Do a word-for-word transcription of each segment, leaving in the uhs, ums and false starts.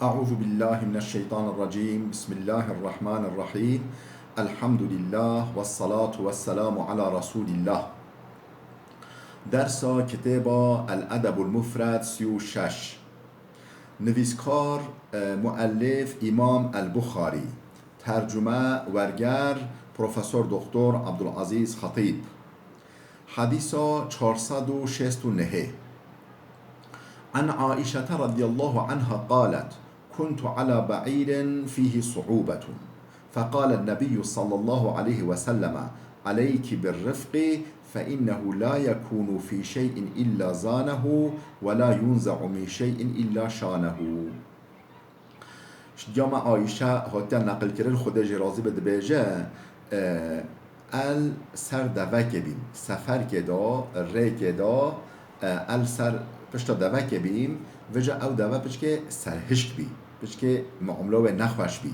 أعوذ بالله من الشيطان الرجيم. بسم الله الرحمن الرحيم. الحمد لله والصلاة والسلام على رسول الله. Dersa kitêba El Edebul Mufred sî û şeş. Nivîskar, e, muellif Îmam El Buxarî. Tercume, werger, Profesor Doktor Abdulazîz Xetîb. Hedîsa çar sed û şêst û nehê. عن عائشة رضي الله عنها قالت: كنت على بعير فيه صعوبة، فقال النبي صلى الله عليه وسلم: عليك بالرفق، فإنه لا يكون في شيء إلا زانه، ولا ينزع من شيء إلا شانه. Ji diya me Ayşe hatiye neqilkirin, Xwedê jê razî be, dibêje, e, el ser devekê bîm, seferkê de, rêkê de, e, el ser pişta devekê bîm, vêca ew deve piçkê serhişk bî, piçkê muamela wê nexweş bî.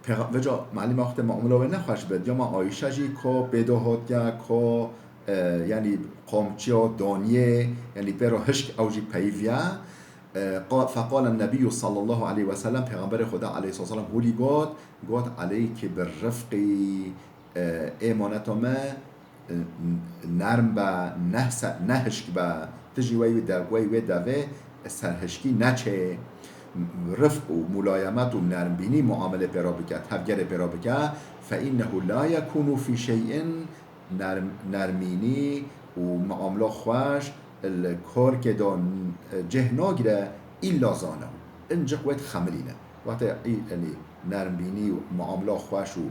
Pêxa-, vêca malî me wextê muamela wê nexweş be, diya me Ayşe jî ko pê de hatiye, ko, e, yanî qamçiya daniyê, yanî pê re hişk ew jî peyiviye. E, qa-, feqale Nebiyyu sallallahu aleyhi ve sellem, Pêxemberê Xweda aleyhissalatu vesselam hûlî got, got, "Aleyki bir rifqî", e, ê maneta me, e, n-, nerm be, nehse-, nehişk be, tu jî wey wê de-, wey wê devê serhişkî neçê. Rifq û mulayemet û nermbînî muamelê pê re bike, tevgerê pê re bike, "Fe innehu la yekûnu fî şey'in", nerm-, nermînî û muamela xweş li karkê de cih nagire, îlla zane. Hincik wê dixemilîne. Wextê î-, yanî nermbînî û muamela xweş û,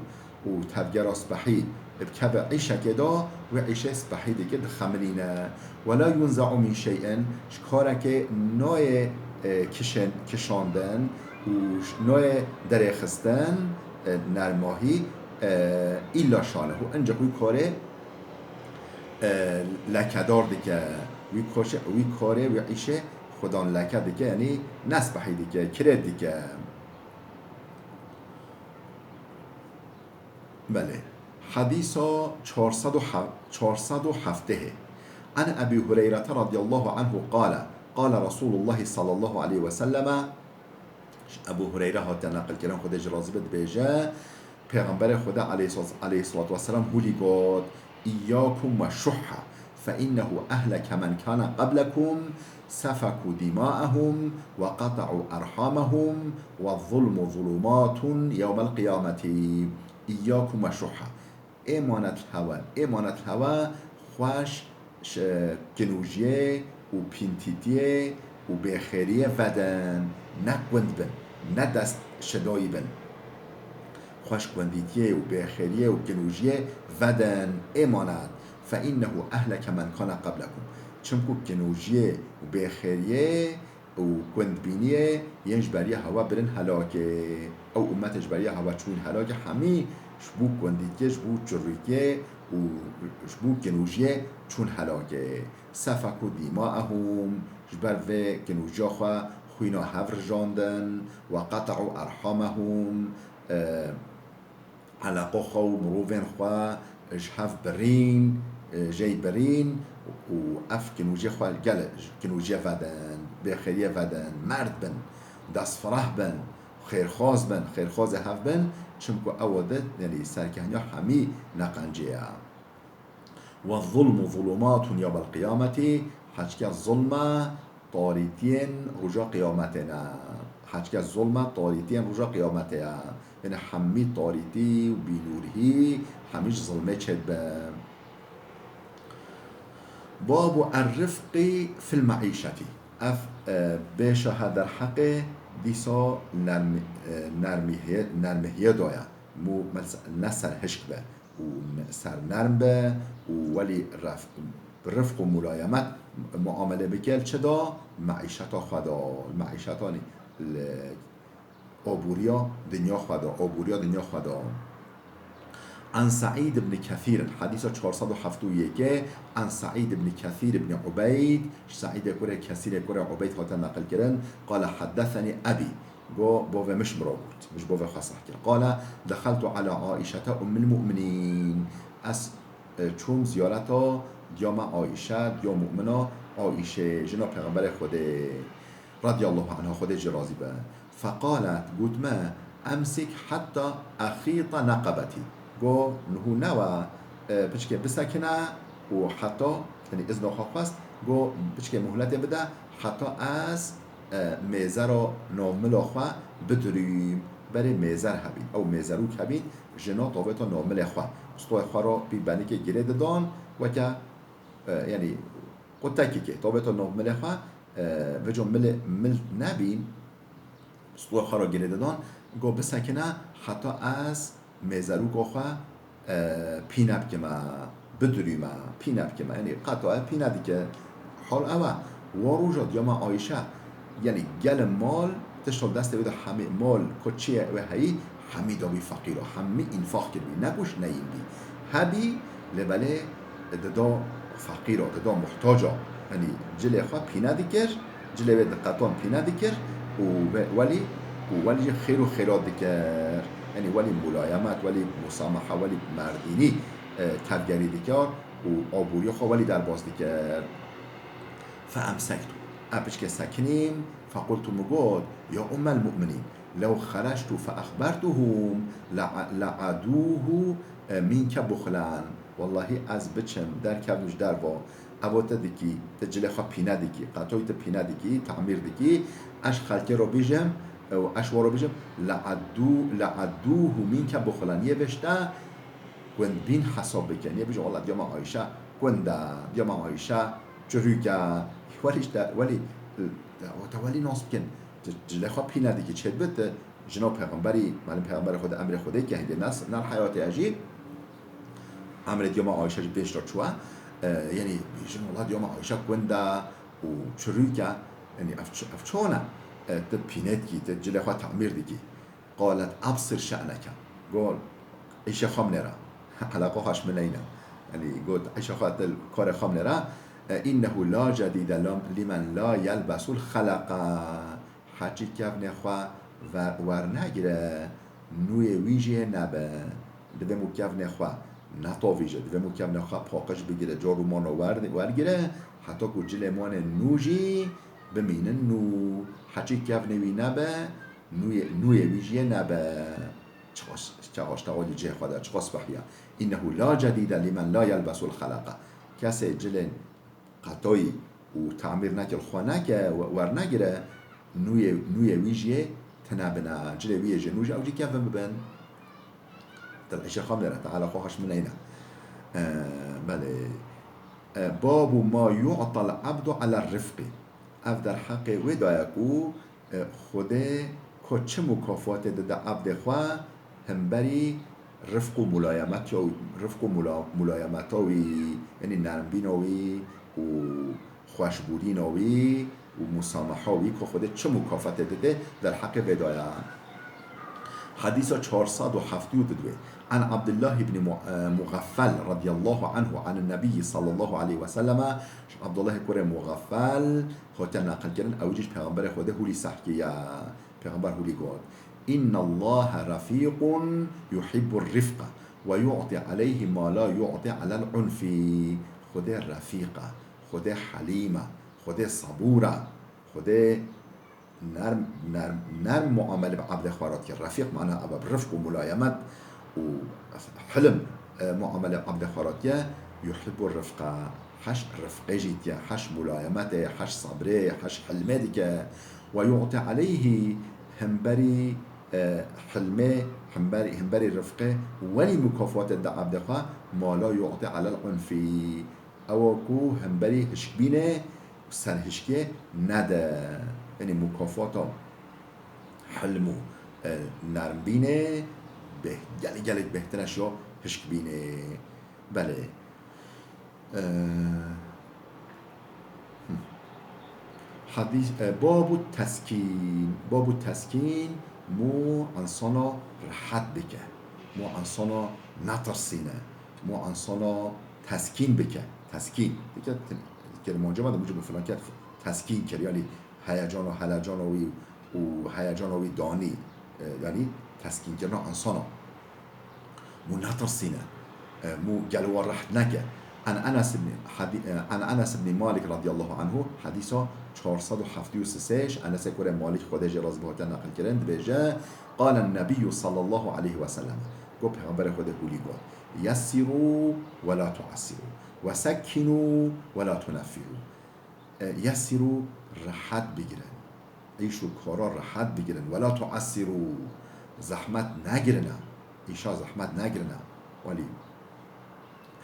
û tevgera spehî bikeve îşekê de, wê îşê spehî dike, dixemilîne. "Ve la yunza'u min şey'in", ji karekê nayê, e, kişên-, kişandin û ş-, nayê derêxistin, e, nermahî, e, îlla şanehu, hincik wî karê, e, lekedar dike, wî koşe-, wî karê, wî îşê xwedan leke dike, yanî nespehî dike, kirêt dike. Belê. Hedîsa çar sed û heft, çar sed û heftê. An Ebî Hureyrete radiyallahu anhu qale, qale Resulullah sallallahu aleyhi ve selleme, Ji Ebû Hureyre hatiye neqilkirin, Xwedê jî razî be, dibêje, Pêxemberê Xweda aleyhis-, aleyhissalatu vesselam hûlî got, "İyyakum ve şuhha, fe innehu ehleke men kana qablekum, sefaku dima'ahum ve qata'u erhamahum ve zulmu zulumatun yevmel qiyameti. İyyakum ve şuhha." Êmanet hewe, êmanet hewe xweş ş-, kinûjiyê û pîntîtiyê û bêxêriyê vedin, ne gund bin, ne dest şidayî bin. Xweş gundîtiyê û bêxêriyê û kinûjiyê vedin, êmanet. Fe innehu ehleke men kana qablekum. Çimku kinûjiyê û bêxêriyê û gundbîniyê yên ji beriya hewe birin helakê. Ew ummetê ji beriya hewe çûn helakê, hemî ji bo gundîtiyê, ji bo çirûkiyê û ji bo kinûjiyê çûn helakê. Sefeku dîmaehum, ji ber vê kinûjiya xwe xwîna hev rijandin, we qeta'u erhamehum, e, eleqo xwe û mirovên xwe ji hev birîn, e, jê birîn û ev kinûjê xwe gel kinûjê vedin, bêxêriyê vedin, merd bin, destfireh bin, xêrxwaz bin, xêrxwazê hev bin, çimku ew de, yanî serkehniya hemî neqencê ye. Ve zulmu zulumatun yevmel qiyameti, heçke zulme tarîtiyên roja qiyametê ne. Heçke zulme tarîtiyên roja qiyametê ye. Yanî hemî tarîtî û bînûrhî hemî ji zilmê çêdibe. Babu er-rifqî fil meîşetî. Ev, e, bêşa he derheqê dîsa nermî-, e, nermîhiyê, nermihiyê de ye. Mû mes-, ne serhişk be û ne-, sernerm be û welî ref-, bi rifq û mulayemet muamele bike li çi de? Meîşeta xwe de, meîşeta, li aboriya dinya xwe de, aboriya dinya xwe de. An Seîd ibn Kesîr, hedîsa çar sed û heft û yekê, an Seîd ibn Kesîr ibn Ubeyd, ji Seîdê kurê Kesîrê kurê Ubeyd hate neqilkirin, qale heddesenî ebî, got, bavê min ji min re got, min ji bavê xwe seh kir. Qale, dexeltu ala Aîşete ummil mu'minîn. Ez, e, çûm ziyareta diya me Aîşe, diya mu'mina Aîşê, jina Pêxemberê Xwedê. radiyallahu anha, Xwedê jî razî be. Feqalet, got me, emsik heta exîta neqebetî. Go, niho newe, e, piçkê bisekine û heta, yanî izna xwe xwest, go, piçkê muhletê bide, heta ez, e, mêzera navmila xwe bidirûm. Berê mêzer hebîn, ew mêzerûk hebîn, jina tavêta navmilê xwe. Stoyê xwe re pî benikê girê didan, weke, e, yanî qutekekê tavêta navmilê xwe, e, vêca milê, mil nebîn, stoyê xwe re girê didan, go bisekine heta ez mêzerûka xwe, e, pîne bikime, bidirûme, pîne bikime. Yanî qetoya pîne dike. Hal ew e, wa roja diya me Ayşe, yanî gelê mal, tişta destê wê de hemî mal, ku çi ye wê heyî, hemî da wî feqîra, hemî înfaq kiribî, ne ku ji neyîn bî. Hebî, lê belê dida feqîra, dida muhtaca. Yanî cilê xwe pîne dikir, cilê wê diqetan pîne dikir û ve-, welî, û welî jî xêr û xêrat dikir. Yanî welî mulayemet, welî musamaha, welî merdînî, e, tevgerî dikir û aborî xwe welî derbas dikir. Feemsektu. Ez piçkê sekinîm, fequltu, min got, ya ummel mu'minîn, lew xerectu feexbertuhum le-, le'adûhu, e, mînke buxlen. Wellahî ez biçim, derkevim ji derva, evo te dikî, te cilê xwe pîne dikî, qetoyî te pîne dikî, tamîr dikî, ez ji xelkê re bêjim, e, û ez ji we re bêjim, le'adû-, le'adûhu mînke buxlen. Yê vêşte gund bîn hesab bikin. Yê bêjin, wela diya me Ayşe gund e, diya me Ayşe çirûk e. Welî işte, welî, te, te welî nas bikin. Te cilê xwe pîne dikî, çêdibe te jina pêxemberî, malum pêxemberê Xwedê emrê Xwedê ke hindê nas, nar heyatê e jî. Emrê diya me Ayşe jî pêş de çûye. E, yanî bêjin, wela diya me Ayşe gund e û çirûk e. Yanî ev ç-, ev çawa ne? E, te pîne dikî, te cilê xwe tamîr dikî. Qalet, ebsir şe'neke. Got, îşê xwe min nêre. Eleqa xwe ji min neyne. Yanî got, îşê xwe, te karê xwe min nêre. E, innehu la cedîde la, limen la yelbesul xeleqa. Heçî kevnê xwe ver-, wernegire, nûyê wî jî nebe. Divê mû kevnê xwe netavîje, divê mû kevnê xwe paqij bigire, car û mana wer-, wergire, heta ku cilê manê nû jî bimînin nû. Heçî kevnê wî nebe, nûyê, nûyê wî jî yê nebe. Çiqas, çiqas tewalî cihê xwe de, çiqas behiya. Înnehu la cedîde limen la yelbesul xeleqa. Kesê cilên qetoyî û tamîr neke, li xwe neke, we-, wernegire, nûyê, nûyê wî jî yê tune bine. Cilê wî yê jî nû ji ew jî kevin bibin. Te îşê xwe min nêre, Teala xwe xweş min neyne. Ee, belê. Ee, babu ma yu'tal abdu ala rifqi. Ev derheqê wê daye ku, e, Xwedê ku çi mukafatê dide ebdê xwe hemberî rifq û mulayemetya, rifq û mula-, mulayemeta wî, yanî nermbîna wî û xweşbûrîna wî û musamaha wî ku Xwedê çi mukafatê dide derheqê vê daye. Hedîsa çar sed û heftê û du. An Abdullah ibn Mu-, e, Mughaffal radiyallahu anhu an Nebiyyi sallallahu aleyhi ve selleme, ji Abdullahê kurê Mughaffal hate neqilkirin, ew jî ji Pêxemberê Xwedê hûlî sehkiye. Pêxember hûlî got, "Innallaha refîqun yuhibbur rifqa ve yu'ti aleyhi ma la yu'ti alel unfi." Xwedê refîq e, Xwedê helîm e, Xwedê sebûr e, Xwedê nerm, nerm, nerm muamele bi ebdê xwe re dike. Refîq mana ev e, bi rifq û mulayemet û hilm, e, muamele bi ebdê xwe re dike. Yuhibbu rifqa, heş rifqê jî dike, heş mulayemetê, heş sebrê, heş hilmê dike. Ve yu'ti aleyhi, hemberî, e, hilmê, hemberî, hemberî rifqê welî mukafatê dide ebdê xwe, ma la yu'ti alel unfi. Ew ku hemberî hişkbînê û serhişkê nede. Yanî mukafata hilm û, e, nermbînê beh-, gelek, gelek bêhtir e ji hişkbînê. Belê. E, hı. Hadîs, e, babu teskîn. Babu teskîn, mû insana rehet bike. Mû insana netirsîne. Mû insana teskîn bike. Teskîn. Dike, kirmanca me de mûcib filan ket teskîn kir. Yanî heyecana, helecana wî û heyecana wî danî. E, yanî teskînkirina insana. Mû netirsîne. E, mû gelo we reht neke. An Enes ibn Hadi-, e, an Enes ibn Malik radiyallahu anhu, hadîsa çar sed û heftê û sê, Enesê kurê Malik, Xwedê jê razî be, hatiye neqilkirin, dibêje, Qale Nebiyyu sallallahu aleyhi ve sellem, got, Pêxemberê Xwedê hûlî got, Yessirû ve la tuessirû, ve sekkînû ve la tuneffirû. E, yessirû, rehet bigirin. Îş û kara rehet bigirin. Ve la tuessirû, zehmet negirine. Îşa zehmet negirine. Welî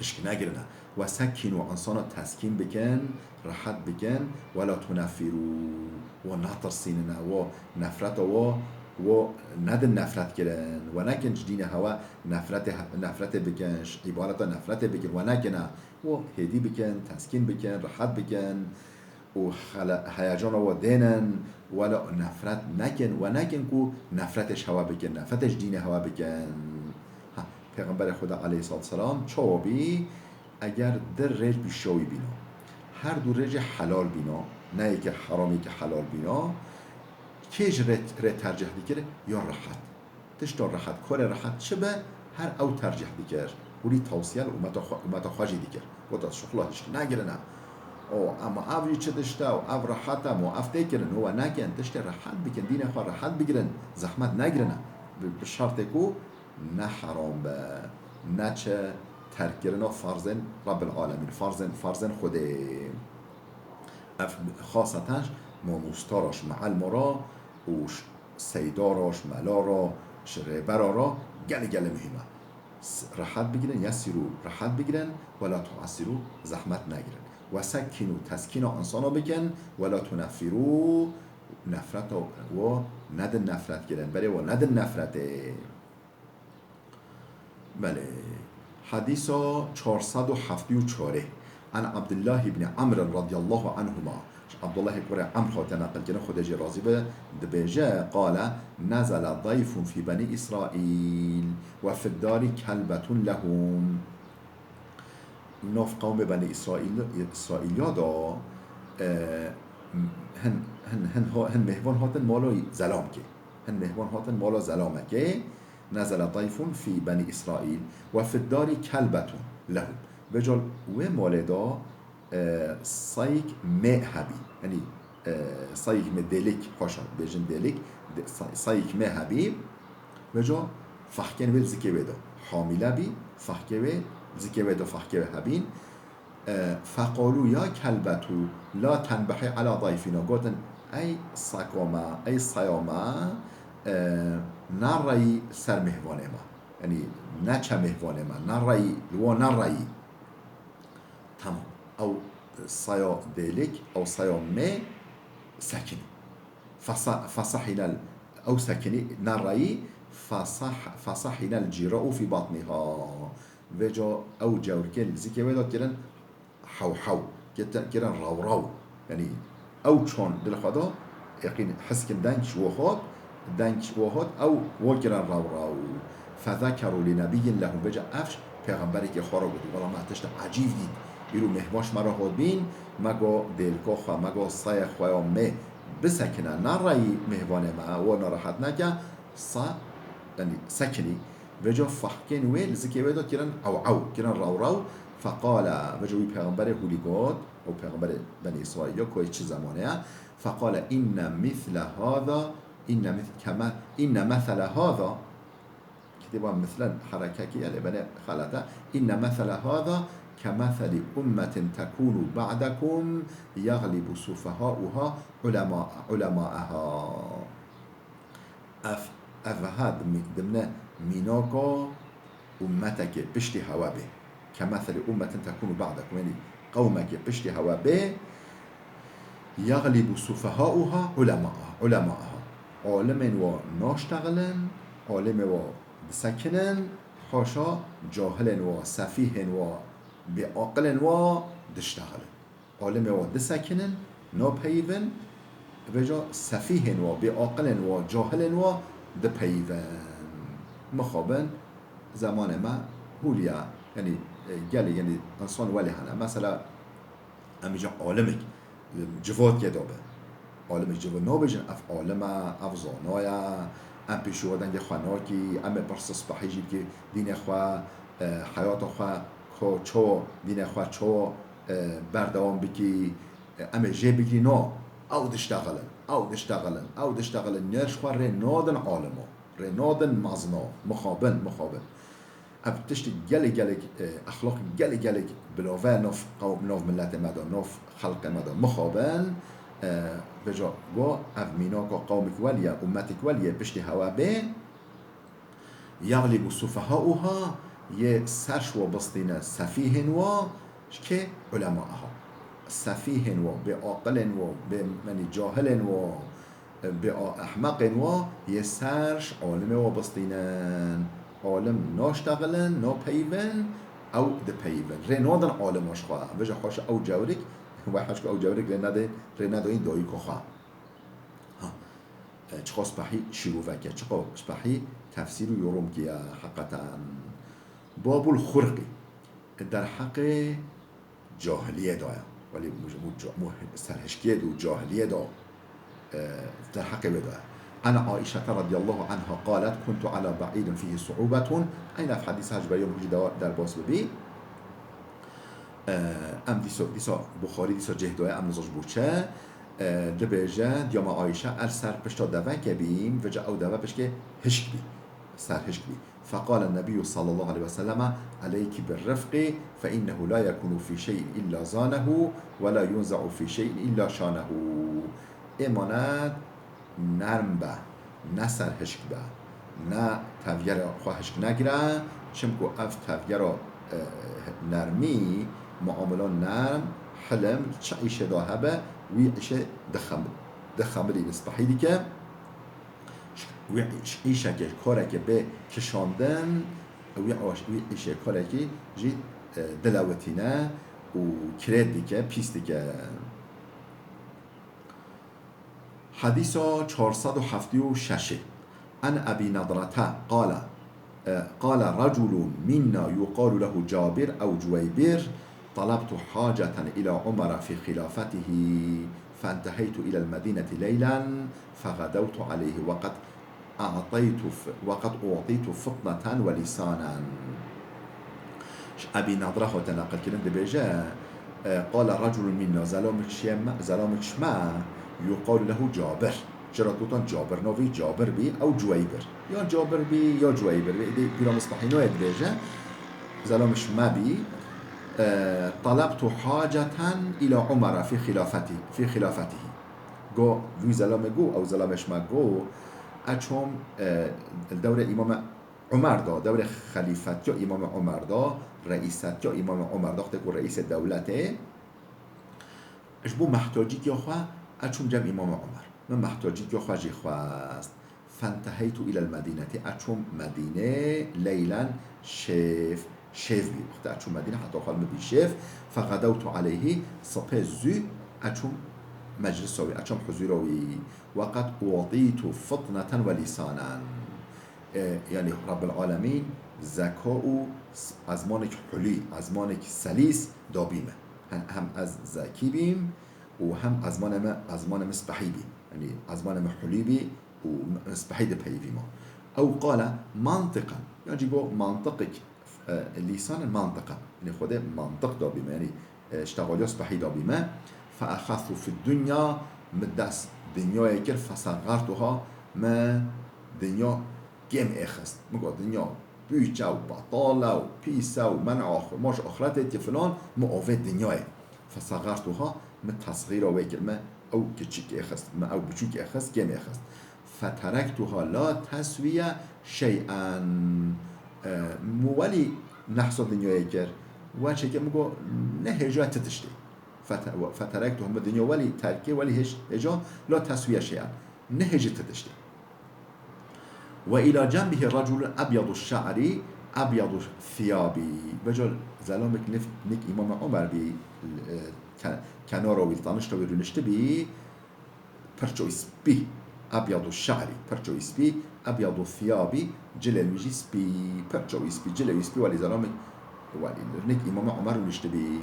hişk negirine. Ve sekkînû, insana teskîn bikin, rehet bikin. Ve la tuneffirû, we netirsînine, we nefreta we, we nedin nefret kirin. We nekin ji dînê hewa nefretê, nefretê bikin, ji îbadeta nefretê bikin. We nekine. We hêdî bikin, teskîn bikin, rehet bikin û xele-, heyecana we dênin, wela nefret nekin, we nekin ku nefretê ji hewa bikin, nefretê ji dînê hewa bikin. Ha, Pêxemberê Xweda aleyhissalatu vesselam çawa bî? Eger di rêj pîşiya wî bîna, her du rêjê helal bîna, ne yekê heram yekê helal bîna, kê ji rê, rê tercih dikir? Ya rehet. Tişta rehet, karê rehet çi be, her ew tercih dikir. Hûlî tawsiye li ummeta xwe, ummeta xwe jî dikir. Got, ez şixula hişk negirine. O, ama ev jî çi tişt e, û ev rehet e, û ev tê kirin, û we nekin, tiştê rehet bikin, dînê xwe rehet bigirin, zehmet negirine. Bi, bi şertê ku ne heram be, ne çi terkkirina farzên Rabbil Alemîn, farzên, farzên Xwedê. Ev xaseten mamostara, ji meelma re û ji seydara, ji melara, ji rêbera re gelê gelê muhîm e. S-, rehet bigirin, yessirû, rehet bigirin, wela tuessirû, zehmet negirin. Wesekkînû, teskîna insana bikin, wela tuneffirû, nefreta we nedin nefret kirin, berê we nedin nefretê. Belê. Hedîsa çar sed û heftê û çar. An Abdullah ibn Amr radiyallahu anhuma. Ji Abdullahê kurê Amr hate neqilkirin, Xwedê jê razî be, dibêje, qale, nezele dayfun fî benî Îsraîl ve fid dari kelbetun lehum. Nav qewmê Benî Îsraîl, Îsraîliya de, e, hin, hin, hin, hin mêhvan hatin mala zelamkê. Hin mêhvan hatin mala zelamekê. Nezele dayfun fî benî Îsraîl ve fid dari kelbetun lehum. Vêca wê malê de, e, sayik mê hebî. Yanî, e, sayik mê dêlik, xweş e, bêjin dêlik, de-, say-, sayik mê hebî. Vêca fehkên wê li zikê wê de. Hamîle bî, fehkê wê, zikê wê de fehkê wê hebîn. E, feqalû ya kelbetû la tenbihî ala dayfîna. Gotin, ey seko me, ey seyo me, e, nereyî ser mêhvanê me. Yanî neçe mêhvanê me, nereyî, li wan nereyî. Tamam. Ew seyo dêlik, ew seyo mê sekinî. Fesa-, fesahînel, ew sekinî, nereyî, fesah-, fesahînel cîra'u fî batnîha. Vêca ew cewrikê li zikê wê de kirin hew hew, kirin, kirin rew rew. Yanî ew çon dil xwe de, yaqîn hiskin deng ji we hot, deng ji we hot, ew we kirin rew rew. Fezekeru li nebiyyin lehum, vêca ev pêxemberekê xwe re got, wela me tişta ecîb dît, îro mêhvan ji me re hot bîn, me got dêlka xwe, me got seyê xwe ya mê bisekine, nereyî mêhvanê me, we nerehet neke, sa, yanî sekinî. Vêca fehkên wê li zikê wê de kirin ew ew, kirin rew rew. Feqale, vêca wî pêxemberê hûlî got, ew pêxemberê Benî Îsraîl ya, ku çi zemanê ye. Feqale, inne misle hada, inne mis-, keme, inne mesele hada, kitêba mislen herekekî ye, lê belê xelet e. Inne mesele hada kemeselî ummetin tekûnu ba'dekum yeglibu sufehauha ulema-, ulemaaha. Ev, ev ha dimî-, dimne mînaka ummetekê piştî hewe bê. Kemeselî ummetin tekûnu ba'dekum, yanî qewmekê piştî hewe bê, yeglibu sufehauha ulemaaha, ulemaaha. Alimên wa naştexilin, alimê wa disekinin, haşa cahilên wa, sefîhên wa, bêaqilên wa diştexilin. Alimê wa disekinin, napeyivin, vêca sefîhên wa, bêaqilên wa, cahilên wa dipeyivin. Mixabin, zemanê me hûliya, yanî, e, gelê, yanî, insan welê hene. Mesela, em îca alimik, e, civat yê dabe. Alimik civat nabêjin, ev alim e, ev zana ye, em pêşî wa dengê xwe nakî, em ê pirsa spehî jî bikî, dînê xwe, e, heyata xwe, ko ço, dînê xwe ço, e, berdewam bikî, e, em ê jê bigirî, no. Ew diştexilin, ew diştexilin, ew diştexilin, nêr ji xwe rê nadin alimo, rê nadin mezno, mixabin, mixabin. Ev tiştî gelek, gelek, e, exlaq gelek, gelek bilave nav qewm, nav miletê me de, nav xelqê me de, mixabin, e, vêca go ev mînaka qewmik welî ye, ummetik welî ye, piştî hewe bê, يغلب سفهاؤها, yê ser ji wa bistîne sefîhên wa, ji kê? Ulemaiha. Sefîhên wa, bê aqilên wa, bê, yanî cahilên wa, bê a-, ehmeqên wa, yê ser ji alimê wa bistînin. Alim naştexilin, napeyivin, ew dipeyivin. Rê nadin alima ji xwe. Vêca xweşa ew cewrik, vay heşko ew cewrik rê nedê, rê nedayîn dayika xwe. Ha. E, çiqas spehî şîrovek e, çiqas spehî tefsîr û yorumkî ye heqeten. Babul xurqî, derheqê cahiliyê de ye. Welî mu, mu, mu serhişkiyê de û cahiliyê de, e, derheqê wê de ye. An Aîşete radiyallahu anha qalet, kuntu ala ba'îdin fîhî su'ûbetun. Eyna ev hedîs her ji ber yom hûcî derbas bibî. E, em dîsa, dîsa Buxarî dîsa cêh daye, em nizan ji bo çi. E, dibêje, diya me Ayşe, ez ser pişta deveke bîm, vêca ew deve pişkê hişk bî, ser hişk bî. فقال النبي صلى الله عليه وسلم، عليك بالرفق، فإنه لا يكون في شيء إلا زانه، ولا ينزع في شيء إلا شانه. Êmanet nerm be, ne ser hişk be, ne tevgera xwe hişk negire, çimku ev tevgera, e, nermî, muamela nerm, hilim, çi îşê de hebe, wî îşê dixem-, dixemilîne, spehî dike. Wî îş-, îşeke, kareke bê kişandin, wî aş-, wî îşê karekî jî, e, dilewitîne û kirêt dike, pîs dike. Hedîsa çar sed û heftê û şeş. An Ebî Nedrete qale, e, qale reculun minna yuqalu lehu Cabir ew Cuweybir, talabtu haceten ila Umara fî xilafetihi, fenteheytu ilel Medîneti leylen, fexedewtu aleyhi, weqet a'teytu f-, weqet u'tîtu fitneten we lîsanen. Ji Ebî Nadre hate neqilkirin, dibêje, e, qale reculun minna, zelamik şê me, zelamik ji me, yuqalu lehu Cabir. Ji re gotan Cabir, navê Cabir bî, ew Cuweybir. Ya Cabir bî, ya Cuweybir bî. Êdî bîra mistehînoye dibêje, zelamik ji me bî, e, talabtu haceten ila Umara fî xilafetî, fî xilafetihî. Go, vî zelamê go, ew zelamê ji me go, ez çûm, e, li dewrê Îmame Umer da, dewrê xelîfetiya Îmame Umer da, reîsetiya Îmame Umer da, wextê ku reîsê dewletê, ji bo mehtacîtiya xwe, ez çûm cem Îmame Umer. Min mehtacîtiya xwe jî xwest. Fenteheytu ilel Medînetî, ez çûm Medînê, leylen, şêv, şêv bî. Wextê ez çûm Medînê, heta xwe min bî şêv, fexedewtu aleyhî, sipê zû ez çûm meclisa wî, ez çûm huzûra wî. Weqet u'tîtu fitneten we lîsanen. E, yanî Rabbil Alemîn zeka û s-, ezmanek hulî, ezmanek selîs dabî me. Hem, hem ez zekî bîm û hem ezmanê me, ezmanê me spehî bî. Yanî ezmanê me hulî bî û m-, spehî dipeyivî me. Ew qale mantiqan. Yan jî go mantiqek, e, lîsanê mantiqan. Yanî Xwedê mantiq dabî me. Yanî, e, ştexaliya spehî dabî me. Fe exeztu fid dunya, min dest dinyayê kir, fesegertuha, min dinya kêm êxist. Min got, dinya pûç e û betal e û pîs e û men'a xwe, ma ji axretê tê filan, min avêt dinyayê. Fesegertuha, min tesxîra wê kir, min ew kiçik êxist, min ew biçûk êxist, kêm êxist. Feterektuha la teswiye şey'en. E, min welî nehsa dinyayê kir. Weçeke min got, nehêja ti tiştê. Fete-, feterektuha, min dinya welî terk kir, welî hêj-, hêja la teswiye şey'en. Nehêji ti tiştê. Ve ila cenbihi reculun ebyadu şe'ri, ebyadu thiyabi. Vêca zelamek nif-, nik Îmam Omer bî, e, ke-, kenara wî, tanişta wî rûniştibî, pirço wî spî, ebyadu şe'ri, pirço wî spî, ebyadu thiyabi, cilên wî jî spî, pirço wî spî, cilê wî spî, welî zelamek, welî nik Îmam Omer rûniştibî.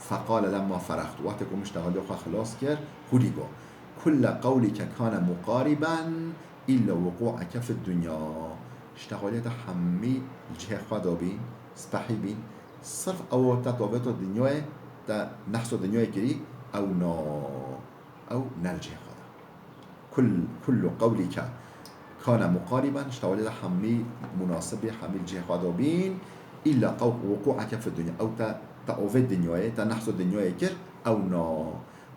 Feqale lemma ferextu, wextê ku min ştexaliya xwe xilas kir, hûdî got, kulle qewlike kane muqariben, illa wuqu'eke fid dunya. Ştexaliyê te hemî li cihê xwe de bîn, spehî bîn. Sirf ew te tavêta dinyayê, te nehsa dinyayê kirî, ew na. Ew ne li cihê xwe de. Kul, kullu qewlike kane muqariben, ji tewalê de hemî munasibê, hemî li cihê xwe de bîn, îlla qew-, wuqûeke fi dunya. Ew te, te avê dinyayê, te nehso dinyayê kir, ew na.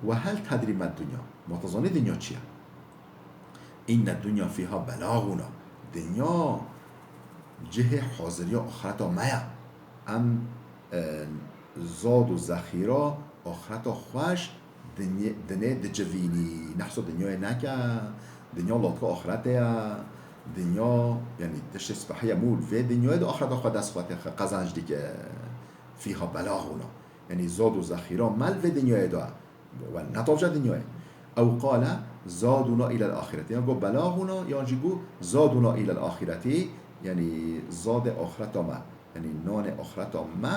Ve hel tedrî me dunya. Ma tu zanî dinya çi ye? Înne dunya fîha belaguna. Dinya cihê haziriya axireta me ye. Em, e, zad û zexîra axireta xwe ji dinyê, dinê dicivînî. Nehsa dinyayê neke. Dinya latka axiretê ye. Dinya, yanî tiştê spehî ye. Mû vê dinyayê de axireta xwe dest xwe tê xe-, qezenc dike. Fîha belaguna. Yanî zad û zexîra me li vê dinyayê de. Wen netavca dinyayê. Ew qale zaduna îlel axireti. Yan got belaguna, yan jî got zaduna îlel axireti. Yanî zadê axireta me. Yanî nanê axireta me,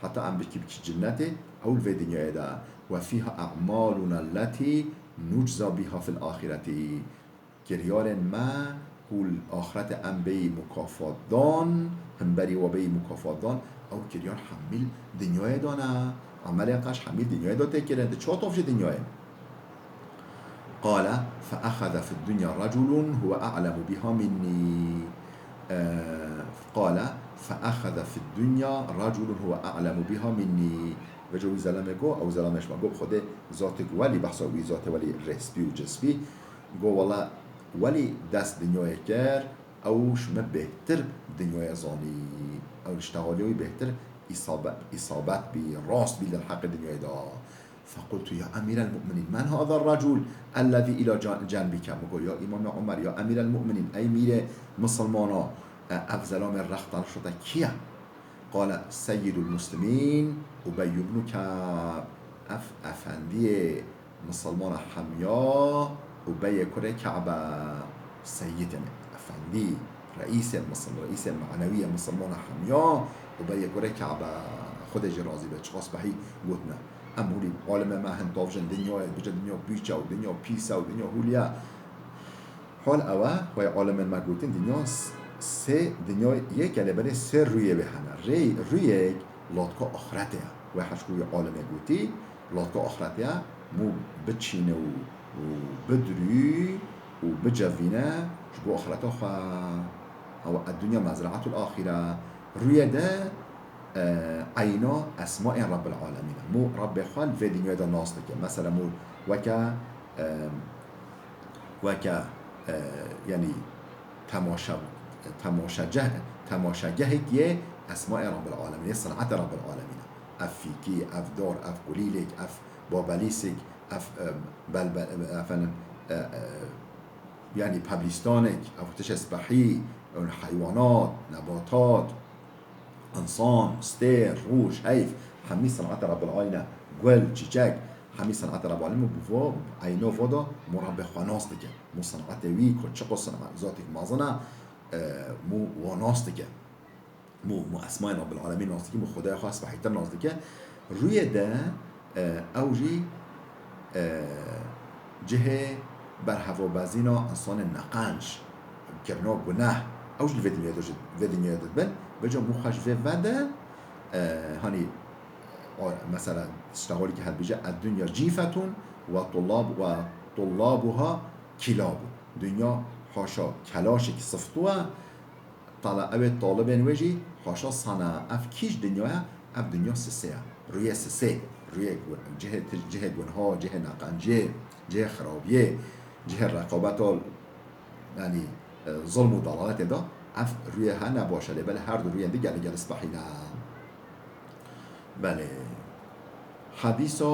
heta em bikî bikî cinnetê, ew li vê dinyayê de. Ve fîha e'maluna lletî nucza bîha fil axireti. Kiryarên me ku li axirete em bêyî mukafat dan, himberî we bêyî mukafat dan, ew kiryar hemî li dinyayê de ne. Emelên qeş hemî li dinyayê de tê kirin. Tu çawa tavcî dinyayê? Qale, fe exeze fid dunya reculun huwe a'lemu biha minnî. E, qale, fe exeze fid dunya reculun huwe a'lemu biha minnî. Vêca wî zelamê got, ew zelamê ji me got, bi Xwedê zatek welî, behsa wî zatê welî rêspî û cispî. Got, wela welî dest dinyayê kir, ew ji min bêhtir dinyayê zanî. Ew ji tevaliyê wî bêhtir îsabe-, îsabet bî, rast bî li heqê dinyayê de. Fequltu ya emîrel mu'minîn, men hada recul ellezî îla can-, cenbike? Min got, ya Îmamê Omer, ya emîrel mu'minîn, ey mîrê misilmana, e, ev zelamê rex te li şote kî ye? Qale seyyidul muslimîn Ubey ibnu Ka'b. Ev efendiyê misilmana hemya Ubeyê kurê Ka'b e. Seyyid, yanî efendî, reîsê misil-, reîsê manewî yê misilmana hemya Ubeyê kurê Ka'b e. Xwedê jî razî be, çiqas behî gotine. Em hûlî alimê me hin tavjin dinyayê, bice dinya pîç e û dinya pîs e û dinya hûlî ye. Hal ew e, wê alimên me gotin, dinya s-, sê dinya yek e, lê belê sê rûyê wê hene. Rê-, rûyek latka axretê ye. Wê heşkû wê alimê gotî, latka axretê ye, mû biçîne û, û bidirû û bicevîne ji bo axreta xwe. Ew, eddunya mezreatul axire. Rûyê de, e, eyna esmaên Rabbil Alemîn e. Mû Rabbê xwe li vê dinyayê de nas dike. Mesela mû weke, e, weke, e, yanî temaşe-, temaşegeh-, temaşegehek yê esmaê Rabbil Alemîn, yê sinetê Rabbil Alemîn e. Ev fîkî, ev dar, ev kulîlek, ev babelîsek, ev, e, belbe-, efendim, e, e, yanî peblîstanek, ev tiştê spehî, ew heywanat, nebatat, însan, stêr, rûj, heyv, hemî sinetê Rabbil Alemîn e. Gul, çîçek, hemî sinetê Rabbil Alemîn. Bi vo, eyna vo de mû Rabbê xwe nas dike. Mû sinetê wî ku çiqo sina-, zatek mezin e, e, mû wa nas dike. Mû, mû esmayên Rabbil Alemîn nas dike, mû Xwedaya xwe spehîtir nas dike. Rûyê de, e, ew jî, e, cihê berhevabezîna însanên neqenc, kirina guneh, ew jî li vê dinyayê de jî, vê dinyayê de dibin. Vêca mû xwe ji vê vede, e, hanî, o, mesela, ji teholî ke hevdibêje, "Eddunya cîfetun ve tullab-, ve tullabuha kilabun." Dinya haşa kelaşek siftu e, Tala-, ew ê talibên wê jî haşa sana. Ev kî ji dinya ye? Ev dinya sisê ye. Rûyê sisê. Rûyê gu-, cihê ti-, cihê gunha, cihê neqenciyê, cihê xirabiyê, cihê reqabeta, yanî, e, zilm û dalaletê de ev rûyê hene baş e, lê belê her du rûyên di gelê gelê spehî ne. Belê. Hedîsa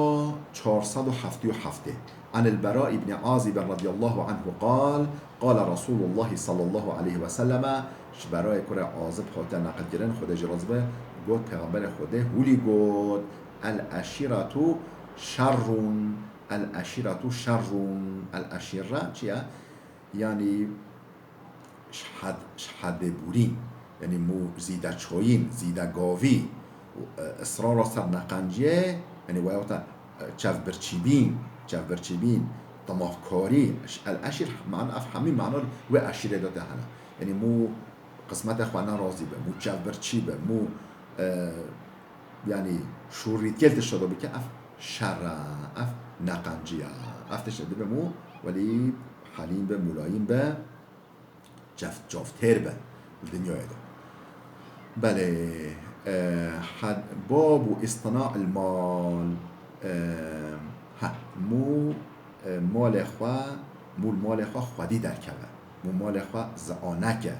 çar sed û heftê û heft. An el-Bera ibn Azib radiyallahu anhu qal, qala Resulullah sallallahu aleyhi ve selleme, ji Berayê kurê Azib hate neqilkirin, Xwedê jî razî be, got, Pêxemberê Xwedê hûlî got, "El-eşîretu şerrun, el-eşîretu şerrun." El-eşîre çi ye? Yanî ji hed-, ji hedê bûrîn, yanî mû zîdeçoyîn, zîdegavî, e, israra ser neqenciyê, yanî waya wata, e, çavbirçîbîn, çavbirçîbîn, temahkarî, ş-, el-eşîr, mana ev hemî mana wê eşîrê de hene. Yanî mû qismetê xwe nerazî be, mû çavbirçî be, mû, e, yanî şûrîtiyê li tişta de bike, ev şer e, ev neqenciye. Ev tişt dibe mû, welî helîn be, mûlayîn be, çeft-, çaftêr be li dinyayê de. Belê, e, had-, babu istina'il mal, e, ha, mû, e, malê xwe, mû li malê xwe xwedî derkeve. Mû malê xwe zia neke.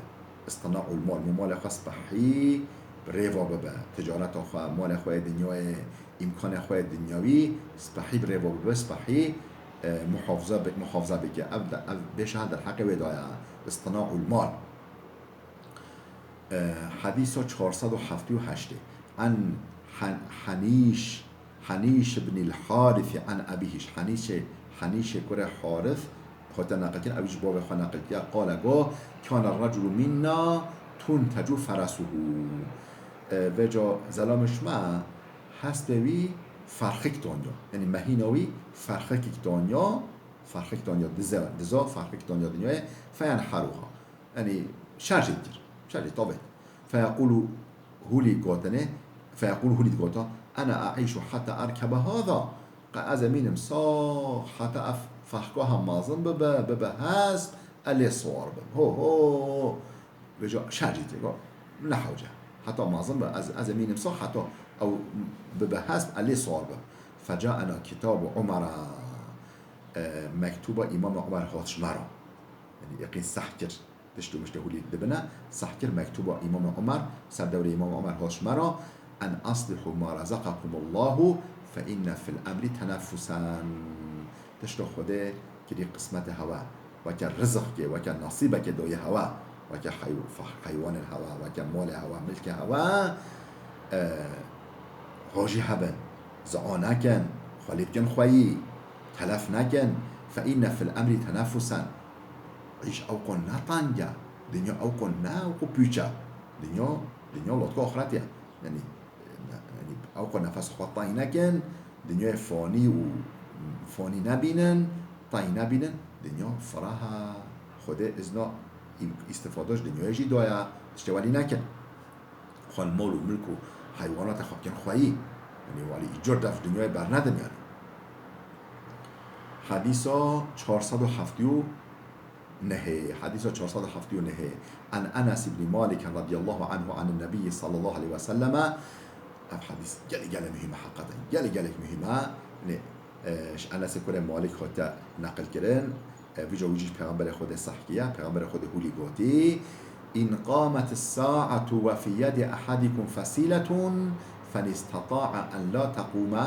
Istina'ul mal, mû malê xwe spehî bi rêva bibe. Ticareta xwe, malê xwe yê dinyayê, îmkanê xwe yê dinyawî spehî bi rêva bibe, spehî, e, muhafaza bi-, muhafaza bike. Ev de, ev bêşa derheqê wê daye. Istina'ul mal. E, hedîsa çar sed û heftê û heştê. An Hen-, Henîş, Henîş ibnil Harisi an ebîhî. Henîşê, Henîşê kurê Haris, hate neqilkirin, ew ji bavê xwe neqilkiye. Qale go, kana reculu minna tuntecu ferasuhu. E, vêca zelamê ji me hespê wî ferxik danya. Yanî mehîna wî ferxikik danya, ferxik danya dize, diza ferxik danya dinyayê, feyenheruha. Yanî şerjê dikir, şerjê tavêt. Feyequlu Hulî gotinê, feyequlu Hulî digota, ena e'îşu heta erkebe hada. Qe ez ê mînim sax heta ev fehka hem mezin bibe, bibe hesp, ez lê siwar bim. Ho, ho, ho. Vêca şerjî tê got, ne hewce. Heta mezin be, ez, ez ê mînim sax heta ew bibe hesp, ez lê siwar bim. Fecaena kitabu Umara. E, mektuba Îmam Umer hat ji me re. Yanî yekîn seh kir. Tişt û miştê Hulî dibine, seh kir mektuba Îmam Umer, ser dewrê Îmam Umer hat ji me re, en aslihu ma razaqakumullahu fe inne fil emri tenaffusen. Tişta Xwedê kirî qismetê hewe, weke rizqkê, weke nasîbekê doyê hewe, weke heyw-, fah-, heywanên hewe, weke malê hewe, milkê hewe, e, hojî hebin, zia nekin, xwe lê bikin xweyî, telef nekin, fe inne fil emri tenaffusen. Îş ewqo ne teng e. Dinya ewqo ne ewqo pûç e. Dinya, dinya lotka axretê ye. Yanî, ne, yanî ewqo nefes xwe teng nekin. Dinyayê fanî û fanî nebînin, teng nebînin. Dinya firah e. Xwedê izna î-, îstifade ji dinyayê jî daye. Tiştê welî nekin. Xwe li mal û milk û heywanata xwe bikin xweyî. Yanî welî îcar dev dinyayê bernedin yanî. Hedîsa çar sed û heftê û nehê. Hedîsa çar sed û heftê û nehê. An Enes ibn Malik radiyallahu anhu an Nebiyyi sallallahu aleyhi ve selleme. Ev hedîs gelek gelek muhîm e heqeten. Gelek gelek muhîm e. Yanî, e, ji Enesê kurê Malik hate neqil kirin. E, vîca wî jî Pêxemberê Xwedê seh kiye, Pêxemberê Xwedê hûlî gotî, "In qamet saatu ve fi yedi ahadikum fesiletun, fen istata'a en la tequme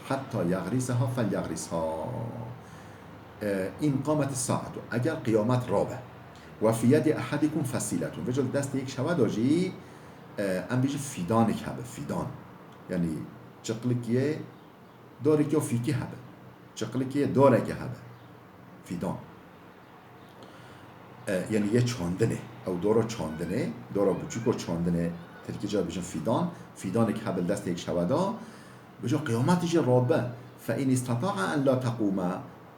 hatta yagriseha felyagrisha." E, "In qamet saatu", eger qiyamet rabe, "ve fi yedi ahadikum fesiletun", vêca li destê yek ji hewe de jî, e, em bêjin fîdanek hebe, fîdan. Yanî çiqlikê Dorek ya fîkî hebe. Çiqlikê doreke hebe. Fîdan. E, yanî yê çandinê. Ew dora çandinê, dora biçûk o çandinê, tirkî ca dibêjin fîdan. Fîdanek hebe li destê yek ji hewe de. Bêje qiyametê jî rabe. Fe in istata'a en la tequme.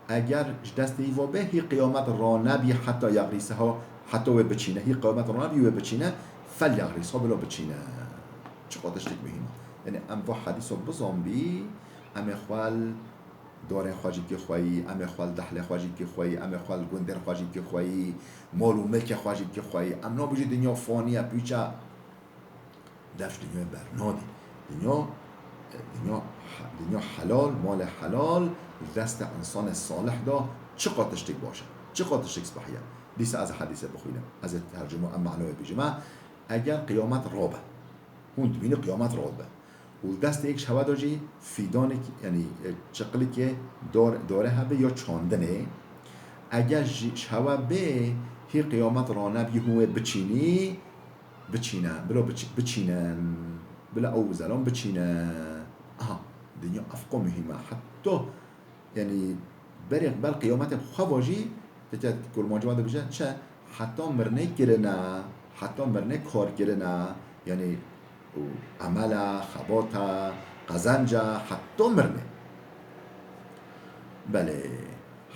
Eger ji destê wî ve be, hî qiyamet ranebî heta yagriseha, heta wê biçîne. Hî qiyamet ranebî wê biçîne. Fel yagriseha, bila biçîne. Çiqa tiştek muhîm e. Yanî em va hedîsa bizanbî, em ê xwe li dorên xwe jî bikî xweyî, em ê xwe li dehlê xwe jî bikî xweyî, em ê xwe li gundên xwe jî bikî xweyî, mal û milkê xwe jî bikî xweyî. Em nabêjî dinya fanî ye, pûç e. Dev ji dinyayê bernadî. Dinya, dinya, dinya helal, malê helal li destê însanê salih de çiqa tiştek baş e, çiqa tiştek spehî ye. Dîsa ez ê hedîsê bixwînim. Ez ê tercûme em manewê bêjime. Eger qiyamet rabe, hûn dibînin qiyamet rabe. Û li destê yek ji hewe de jî fîdanek, yanî, e, çiqlikê dor-, dore hebe ya çandinê. Eger ji, ji hewe bê, hî qiyamet ranebî hûn wê biçînî, biçîne, bila biçî-, biçînin, bila ew zelam biçîne. Aha, dinya evqo muhîm e. Heta Yanî berê ber qiyametê bi xwe ve jî, teke kurmancî wan dibêje, çi? Heta mirinê kirine, heta mirinê kar kirine, yanî û emel e, xebat e, qezenc e, heta mirinê. Belê,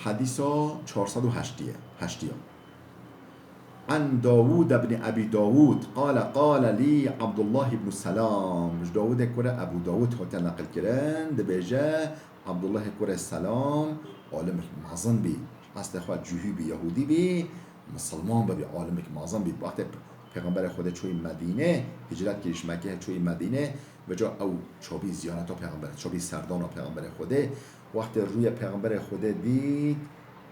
hedîsa çar sed û heştê ye, heştê ye. An Dawud ibn Abi Dawud, qale, qale lî Abdullah ibn Selam. Ji Dawudê kurê Ebû Dawud hate neqil kirin, dibêje, Abdullahê kurê Selam, alimekî mezin bî. Eslê xwe cihû bî, Yahûdî bî, misilman bibî, alimekî mezin bî. Wextê Pêxemberê Xwedê çûyî Medînê, hicret kirî ji Mekkeyê çûyî Medînê, vêca ew çabî ziyareta Pêxemberê, çabî serdana Pêxemberê Xwedê. Wextê rûyê Pêxemberê Xwedê dît,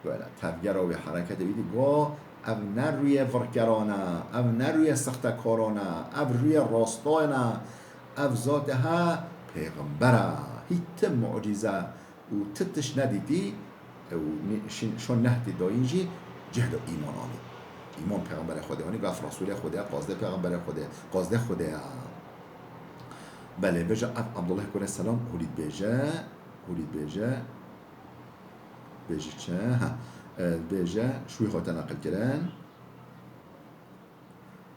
Böyle tevgera wî, hereketê wî dî, got, ev ne rûyê virkeran e, ev ne rûyê sextekaran e, ev rûyê rastan e, ev zate he pêxember e. Hî ti mucîze û ti tişt nedîtî û nî-, şîn-, şon nehdî dayîn jî cih de îman anî. Îman pêxemberê Xwedê anî, got, ev Resûlê Xwedê ye, qazdê pêxemberê Xwedê, qazdê Xwedê ye. Belê, vêca ev Abdullah kurê Selam hûrî dibêje, hûrî dibêje, Bêje çi? Ha. E, bêje, ji wî hate neqil kirin.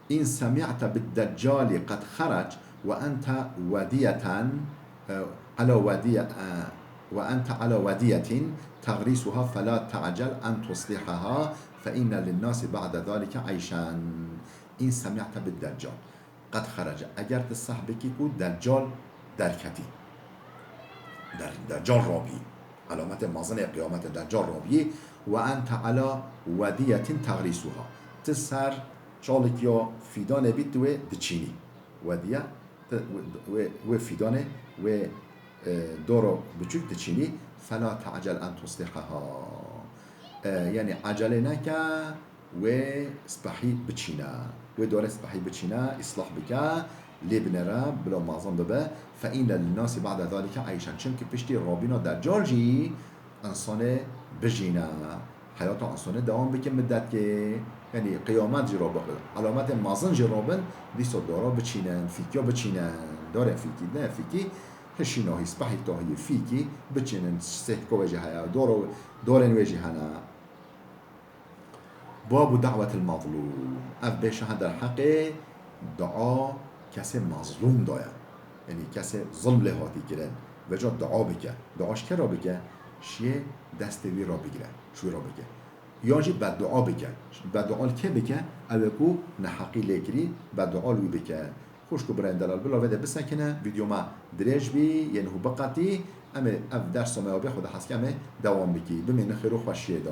In semi'te bid-deccali qed xerec ve ente wediyeten, e, ala wediye-, e, ve ente ala wediyetin tegrisuha fela te'cel en tuslihaha fe inne linnasi ba'de zalike eyşen. In semi'te bid-deccal. Qed xerece. Eger tu seh bikî ku Deccal derketî. Der-, Deccal rabî. Elametê mezin ê qiyametê Deccal rabî. Ve ente ala wediyetin tegrisuha. Tu ser çalek ya fîdanê bî tu wê diçînî. Wediye, tu wê, wê, wê fîdanê, wê, e, doro biçûk diçînî. Fela te'cel en tuslihaha. E, yani ecelê neke, wê spehî biçîne. Wê dorê spehî biçîne, îslah bike, lê binêre, bila mezin bibe. Fe inne linnasi ba'de zalike eyşen. Çimkî piştî rabîna Deccal jî însanê bijîne. Heyata însanê dewam bike midetkê. Yanî qiyamet jî rabin. Elametên mezin jî rabin, dîsa dora biçînin, fîkya biçînin. Dorê fîkî, ne fîkî, hişî nahî, spehî tahî fîkî biçînin, sêhko wê jî heye, doro-, dorên wê jî hene. Babu da'wetil mazlûm. Ev bêşe derheqê dua kesê mazlûm de ye. Yanî kesê zilm lê hatî kirin. Vêca dua bike. Dua ji kê re bike? Ji yê destê wî re bigire. Ji wî re bike. Yan jî beddua bike. Beddua li kê bike? Ew ê ku neheqî lê kirî, beddua li wî bike. Xwişk û birayên delal, bila vê de bisekine, vîdeo me dirêj bî, yên hû biqetî, em ê ev dersa me ya bê Xwedê hez ke em ê dewam bikî. Bimînin xêr û xweşiyê de.